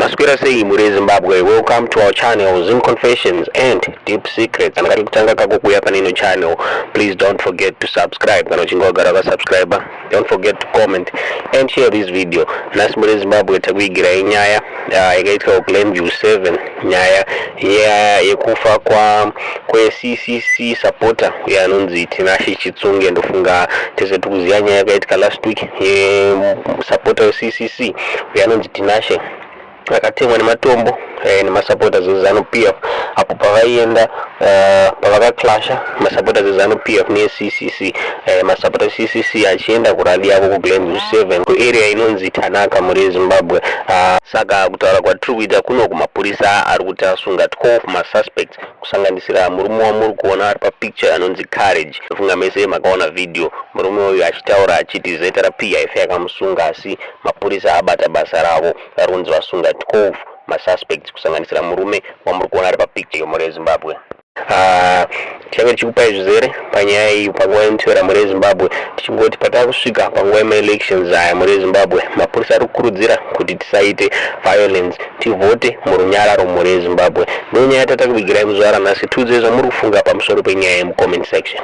Maswera sei mhuri yeZimbabwe? Welcome to our channel, Zim Confessions and Deep Secrets. Kana kari kutanga kako kuuya pane ino channel, please don't forget to subscribe. Kana uchinge wagara wakasubscribe, don't forget to comment and share this video. Nhasi mhuri yeZimbabwe takuigirai nyaya yakaitika kuGlenview 7, nyaya yekufa kwa kweCCC supporter uye anonzi Tinashe Chitsunge. Ndofunga tese tikuziva nyaya yakaitika last week yesupporter weCCC uye anonzi Tinashe, akatemwa nematombo nemasupporters eZANU PF apo pavaienda pavakaclasha masupporters eZANU PF neCCC, masupporters eCCC achienda kurally yavo kuGlenview 7 kuarea inonzi Tanaka, mhuri yeZimbabwe. Saka kutaura kwatiri kuita kuno, kumapurisa ari kuti asunga 12 masuspects, kusanganisira murume wamuri kuona ari papicture anonzi Courage. Funga mese makaona video murume uyu achitaura achiti ZRP haife yakamusunga, asi mapurisa abata basa ravo. Vari kunzi vasunga 12 masuspects, kusanganisira murume wamuri kuona ari papicture, mhuri yeZimbabwe. Tichange tichikupai zvizere panyaya iyi panguva inotevera, mhuri yeZimbabwe. Tichingoti patakusvika panguva yemaelections aya, mhuri yeZimbabwe, mapurisa ari kukurudzira kuti tisaite violence, tivhote murunyararo, mhuri yeZimbabwe. Ndo nyaya yatatakuvigirai muzuva ranhasi. Tiudzei zvamuri kufunga pamusoro penyaya yemucomment section.